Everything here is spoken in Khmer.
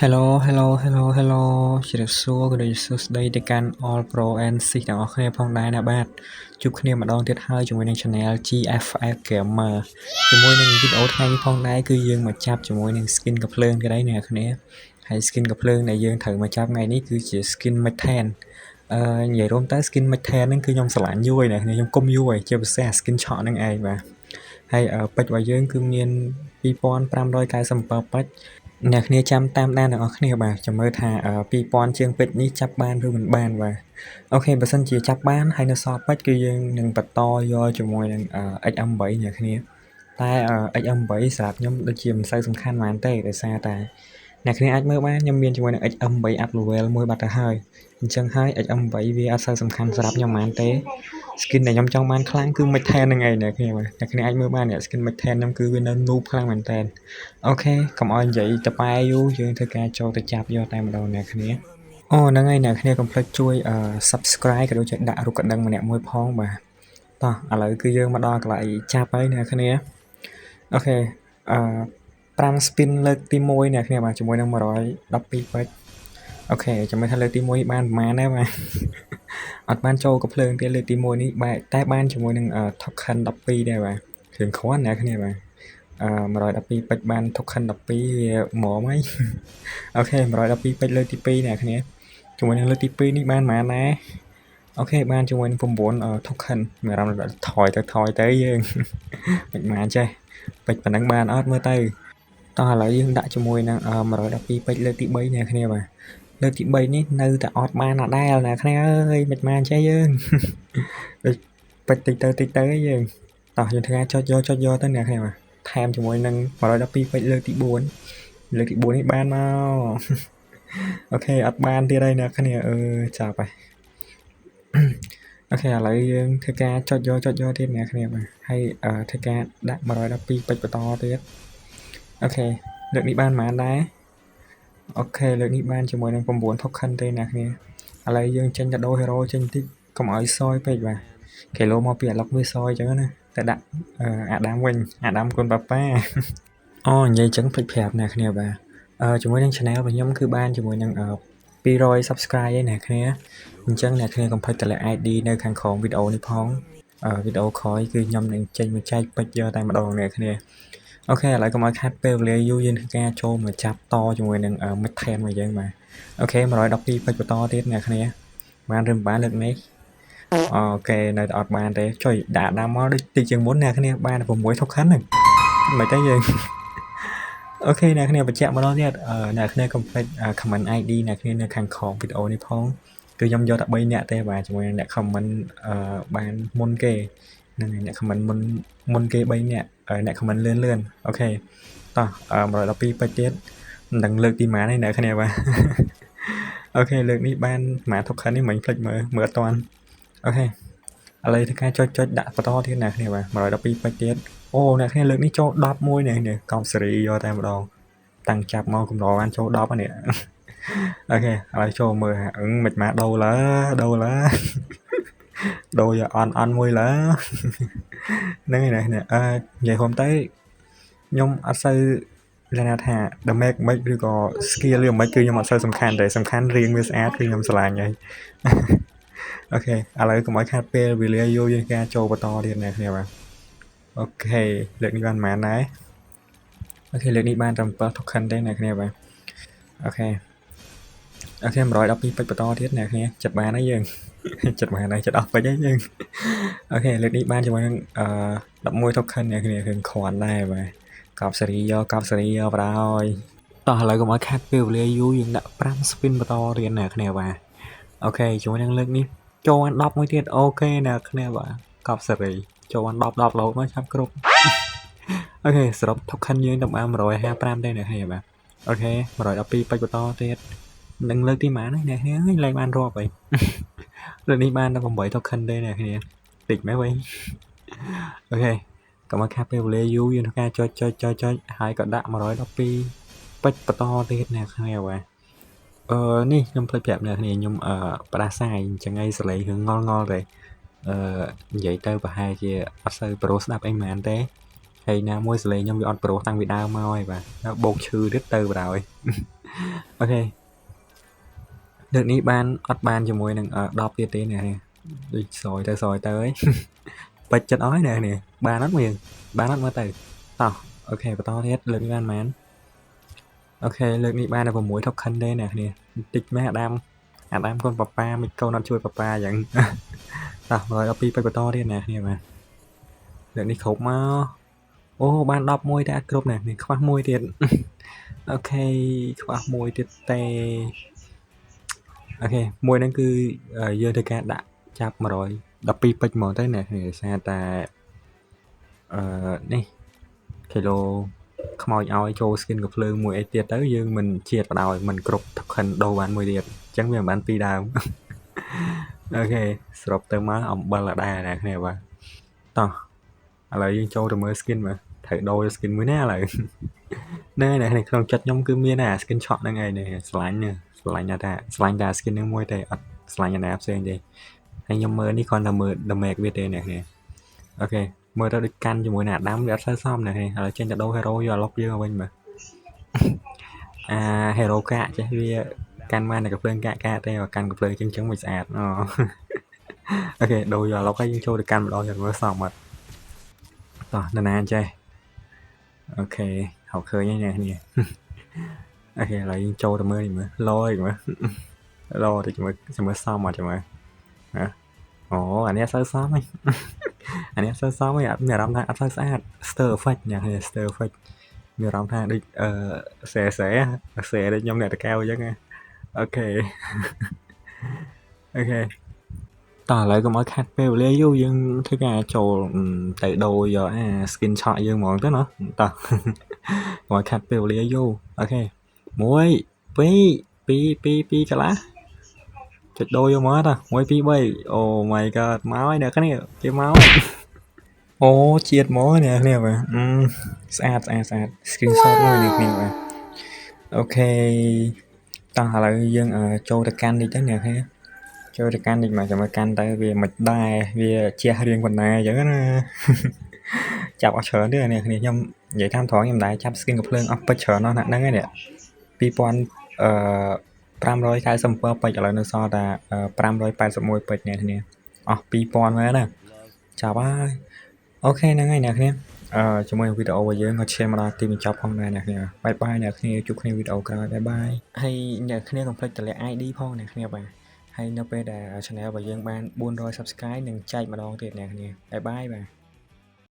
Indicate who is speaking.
Speaker 1: Hello Hello Hello Hello ជម្រាបសួរក៏ដូចជាសួស្តីទៅកាន់ All Pro and Sis ទាំងអស់គ្នាផងដែរណាបាទជួបគ្នាម្ដងទៀតហើយជាមួយនឹង Channel GFF Gamer ជាមួយនឹងវីដេអូថ្ងៃនេះផងដែរគឺយើងមកចាប់ជាមួយនឹង skin កាំភ្លើងទៀតហើយអ្នកគ្នាហើយ skin កាំភ្លើងដែលយើងត្រូវមកចាប់ថ្ងៃនេះគឺជា skin Mach 10 អឺនិយាយរួមទៅ skin Mach 10 ហ្នឹងគឺខ្ញុំស្រឡាញ់យូរហើយអ្នកគ្នាខ្ញុំគុំយូរហើយជាពិសេស skin ឆក់ហ្នឹងឯងបាទហើយពេជ្ររបស់យើងគឺមាន2597ពេជ្រអ្នកគ្នាចាំតាមដានទាំងអស់គ្នាបាទចាំមើលថា2000ជាងពេជ្រនេះចាប់បានឬមិនបានបាទ OK បើសិនជាចាប់បានហើយនៅសល់ពេជ្រគឺយើងនឹងបន្តយកជាមួយនឹង XM8 អ្នកគ្នាតែ XM8 សម្រាប់ខ្ញុំដូចជាមិនសូវសំខាន់ប៉ុន្មានទេដោយសារតែអ្នកគ្នាអាចមើលបានខ្ញុំមានជាមួយនឹង XM8 up level មួយបាត់ទៅហើយអញ្ចឹងហើយ XM8 វាអត់សូវសំខាន់សម្រាប់ខ្ញុំប៉ុន្មានទេ skin ដែលខ្ញុំចង់បានខ្លាំងគឺ Mach 10 ហ្នឹងឯងអ្នកគ្នាបាទអ្នកគ្នាអាចមើលបានអ្នក skin Mach 10 ខ្ញុំគឺវានៅ noob ខ្លាំងមែនតើOK កុំឲ្យនិយាយតប៉ែយូរយើងធ្វើការចូលទៅចាប់យកតែម្ដងអ្នកគ្នាអូហ្នឹងហើយអ្នកគ្នាកុំភ្លេចជួយ subscribe ក៏ដូចជាដាក់រូបកណ្ដឹងម្នាក់មួយផងបាទតោះឥឡូវគឺយើងមកដល់កន្លែងចាប់ហើយអ្នកគ្នាOK អឺ5 spin លើកទី1អ្នកគ្នាបាទជាមួយនឹង112ពេជ្រ OK ចាំមើលថាលើកទី1បានប្រហែលដែរបាទអត់បានចូលកាំភ្លើងទេលើកទី1នេះបែកតែបានជាមួយនឹង token 12ដែរបាទគ្រឿងគ្រាន់អ្នកគ្នាបាទអឺ112ពេជ្របាន token 12វាហ្មងហើយ OK 112ពេជ្រលើកទី2អ្នកគ្នាជាមួយនឹងលើកទី2នេះបានប៉ុន្មានដែរ OK បានជាមួយនឹង9 token មានអារម្មណ៍ថយទៅថយទៅយើងមិនបានចេះពេជ្រប៉ុណ្ណឹងបានអត់មើលទៅតោះឥឡូវយើងដាក់ជាមួយនឹង112ពេជ្រលើកទី3អ្នកគ្នាបាទលើកទី3នេះនៅតែអត់បានអត់ដែលអ្នកគ្នាអើយមិនបានចេះយើងដូចពេជ្រតិចទៅតិចទៅយើងតោះយើងធ្វើការចុចយកចុចយកទៅអ្នកគ្នាបាទថែមជាមួយនឹង112ពេជ្រលើកទី4លើកទី4នេះបានមក OK អត់បានទៀតហើយអ្នកគ្នាអឺចាប់ហើយ OK ឥឡូវយើងធ្វើការចុចយកចុចយកទៀតអ្នកគ្នាបាទហើយធ្វើការដាក់112ពេជ្របន្តទៀត OK លើកនេះបានប៉ុន្មានដែរ OK លើកនេះបានជាមួយនឹង9 token ទេអ្នកគ្នាឥឡូវយើងចេញទៅដូរ hero ចេញបន្តិចកុំឲ្យសយពេកបាទគីឡូមកពីអាឡុកវាសយអញ្ចឹងណាតែដាក់អាដាមវិញអាដាមកូនប៉ាប៉ាអូនិយាយអញ្ចឹងភ្លេចប្រាប់អ្នកគ្នាបាទអឺជាមួយនឹង channel របស់ខ្ញុំគឺបានជាមួយនឹង200 subscribe ឯអ្នកគ្នាអញ្ចឹងអ្នកគ្នាកុំភ្លេចតម្លាក់ ID នៅខាងក្រោមវីដេអូនេះផងវីដេអូក្រោយគឺខ្ញុំនឹងចេញមកចែកពេជ្រយកតែម្ដងអ្នកគ្នាOK ឥឡូវកុំឲ្យខាត់ពេលវេលាយូរយើងធ្វើការចូលមកចាប់តជាមួយនឹង Mach 10 របស់យើងបាទ OK 112ពេជ្របន្តទៀតអ្នកគ្នាបានឬមិនបានលើកនេះOK នៅតែអត់បានទេចុយដាក់ដើមមកដូចតិចជាងមុនអ្នកគ្នាបាន6 token ហ្នឹងមិនទេយើង OK អ្នកគ្នាបញ្ជាក់ម្ដងទៀតអ្នកគ្នាកុំភ្លេច comment ID អ្នកគ្នានៅខាងក្រោមវីដេអូនេះផងគឺខ្ញុំយកតែ3នាក់ទេបាទជាមួយនឹងអ្នក comment បានមុនគេហ្នឹងហើយអ្នក comment មុនមុនគេ3នាក់អ្នក comment លឿនលឿន OK តោះ112ពេជ្រទៀតមិនដឹងលើកទីប៉ុន្មានទេអ្នកគ្នាបាទ OK លើកនេះបានប្រហែល token នេះមិញភ្លេចមើលមើលអត់តាន់OK ឥឡូវធ្វើការចុចចុចដាក់បន្តទៀតអ្នកគ្នាបាទ112ពេជ្រទៀតអូអ្នកគ្នាលើកនេះចូល10មួយនេះនេះកប់សេរីយកតែម្ដងតាំងចាប់មកកម្របានចូល10ហ្នឹងនេះOK ឥឡូវចូលមើលអឹងមិនមកដូរឡើដូរឡើដូរយកអន់អន់មួយឡើហ្នឹងហើយនេះអឺនិយាយរួមទៅខ្ញុំអត់សូវលក្ខណៈថា damage មិនឬក៏ skill ឬមិនគឺខ្ញុំអត់សូវសំខាន់ទេសំខាន់រៀងវាស្អាតគឺខ្ញុំស្រឡាញ់ហើយ OK ឥឡូវកុំឲ្យខាតពេលវេលាយូរយើងការចូលបន្តទៀតអ្នកគ្នាបាទ OK លើកនេះបានប៉ុន្មានដែរ OK លើកនេះបានតែ7 token ទេអ្នកគ្នាបាទ OK OK 112ពេជ្របន្តទៀតអ្នកគ្នាចិត្តបានហើយយើងចិត្តបានហើយចិត្តអស់ពេជ្រហើយយើង OK លើកនេះបានជាមួយនឹងអឺ11 token អ្នកគ្នាគឺគ្រាន់ដែរបាទកប់សេរីយកកប់សេរីយកបណ្ដោយតោះឥឡូវកុំឲ្យខាតពេលវេលាយូរយើងដាក់5 spin បន្តទៀតអ្នកគ្នាបាទ OK ជាមួយនឹងលើកនេះចូលបាន10មួយទៀត OK អ្នកគ្នាបាទកប់សេរីចូលបាន10 10លោតមកឆាប់គ្រប់ OK សរុប token យើងតែបាន155ទេអ្នកគ្នាបាទ OK 112ពេជ្របន្តទៀតនឹងលើកទីប៉ុន្មានអ្នកគ្នាអើយលែងបានរាប់អីលើកនេះបានតែ8 token ទេអ្នកគ្នាតិចមែនវិញ OK កុំឲ្យខាតពេលវេលាយូរយើងធ្វើការចុចចុចចុចចុចហើយក៏ដាក់112ពេជ្របន្តទៀតអ្នកគ្នាបាទអឺនេះខ្ញុំភ្លេចប្រាប់អ្នកគ្នាខ្ញុំអឺផ្ដាសាយអញ្ចឹងឯងសលេងគឺងល់ងល់ទេអឺនិយាយទៅប្រហែលជាអត់សូវប្រូស្ដាប់អីហ្មងទេហើយណាមួយសលេងខ្ញុំវាអត់ប្រូតាំងពីដើមមកហើយបាទបោកឈឺទៀតទៅបណ្ដោយ OK លើកនេះបានអត់បានជាមួយនឹង10ទៀតទេអ្នកនេះដូចស្រោយទៅស្រោយទៅហើយពេជ្រចិត្តអស់ហើយអ្នកនេះបានអត់មើលបានអត់មើលទៅតោះ OK បន្តទៀតលើកនេះបានប៉ុន្មាន OK លើកនេះបានតែ6 token ទេអ្នកនេះតិចមែនអាដាមអាដាមកូនប៉ាប៉ាមិនកូនអត់ជួយប៉ាប៉ាអញ្ចឹងតោះ112ពេជ្របន្តទៀតអ្នកនេះបាទលើកនេះគ្រប់មកអូបាន11តែអត់គ្រប់ណានេះខ្វះមួយទៀត OK ខ្វះមួយទៀតទេ OK មួយហ្នឹងគឺយើងធ្វើការដាក់ចាប់112ពេជ្រហ្មងទៅណាដោយសារតែអឺនេះគីឡូខ្មោចឲ្យចូល skin កំភ្លើងមួយអីទៀតទៅយើងមិនជាតិបដោយមិនគ្រប់ token ដូរបានមួយទៀតអញ្ចឹងវាមិនបានពីរដើម OK សរុបទៅមកអំបិលអដែរអ្នកគ្នាបាទតោះឥឡូវយើងចូលទៅមើល skin មើលត្រូវដូរ skin មួយណាឥឡូវណែណែក្នុងចិត្តខ្ញុំគឺមានអា skin ឆក់ហ្នឹងឯងនេះស្រឡាញ់ស្រឡាញ់តែស្រឡាញ់តែ skin ហ្នឹងមួយទេអត់ស្រឡាញ់អាណាផ្សេងទេហើយខ្ញុំមើលនេះគ្រាន់តែមើល damage វាទេអ្នកគ្នា OK មើលទៅដូចកាន់ជាមួយនឹងអាដាមវាអត់សូវសមណាស់ឥឡូវចេញទៅដូរ hero យកអាឡុកយើងមកវិញមើលអា hero កាកចេះវាកាន់បានតែកំភ្លើងកាកកាកទេបើកាន់កំភ្លើងចឹងចឹងមិនស្អាតអូ OK ដូរយកអាឡុកហើយយើងចូលទៅកាន់ម្ដងចាំមើលសមអត់តោះនរណាចេះ OK ហៅឃើញហើយអ្នកគ្នា OK ឥឡូវយើងចូលទៅមើលនេះមើលឡយមើលឡទៅមើលមើលសមអត់ចាំមើលណាអូអានេះអត់សូវសមទេអានេះអត់សូវសមទេអត់មានអារម្មណ៍ថាអត់សូវស្អាត stir effect អ្នកគ្នា stir effect មានអារម្មណ៍ថាដូចអឺស្រែស្រែស្រែដូចខ្ញុំអ្នកតកែវអញ្ចឹង OK OK តោះឥឡូវកុំឲ្យខាត់ពេលវេលាយូរយើងធ្វើការចូលទៅដូរយកអា skin ឆក់យើងហ្មងទៅណោះតោះកុំឲ្យខាត់ពេលវេលាយូរ OK 1 2 2 2 2កន្លះចុចដូរយកមកតោះ1 2 3 Oh my god មកហើយអ្នកគ្នាគេមកអូជាតិមកអ្នកគ្នាបាទស្អាតស្អាតស្អាត screenshot មួយអ្នកគ្នាបាទ OK តោះឥឡូវយើងចូលទៅកាន់តិចទៅអ្នកគ្នាចូលទៅកាន់តិចមកចាំមើលកាន់ទៅវាមិនដែរវាជះរៀងប៉ុណ្ណាអញ្ចឹងណាចាប់អស់ច្រើនទេអ្នកគ្នាខ្ញុំនិយាយតាមត្រង់ខ្ញុំមិនដែរចាប់ skin កំភ្លើងអស់ពេជ្រច្រើនអស់ណាស់ហ្នឹងឯងនេះ2000អឺ597ពេជ្រឥឡូវនៅសល់តែ581ពេជ្រអ្នកគ្នាអស់2000មែនណាចាប់ហើយ OK ហ្នឹងហើយអ្នកគ្នាអឺជាមួយវីដេអូរបស់យើងក៏ឈានមកដល់ទីបញ្ចប់ផងដែរអ្នកគ្នា bye bye អ្នកគ្នាជួបគ្នាវីដេអូក្រោយ bye bye ហើយអ្នកគ្នាកុំភ្លេចតម្លាក់ ID ផងអ្នកគ្នាបាទហើយនៅពេលដែល channel របស់យើងបាន400 subscribe នឹងចែកម្ដងទៀតអ្នកគ្នា bye bye បាទ។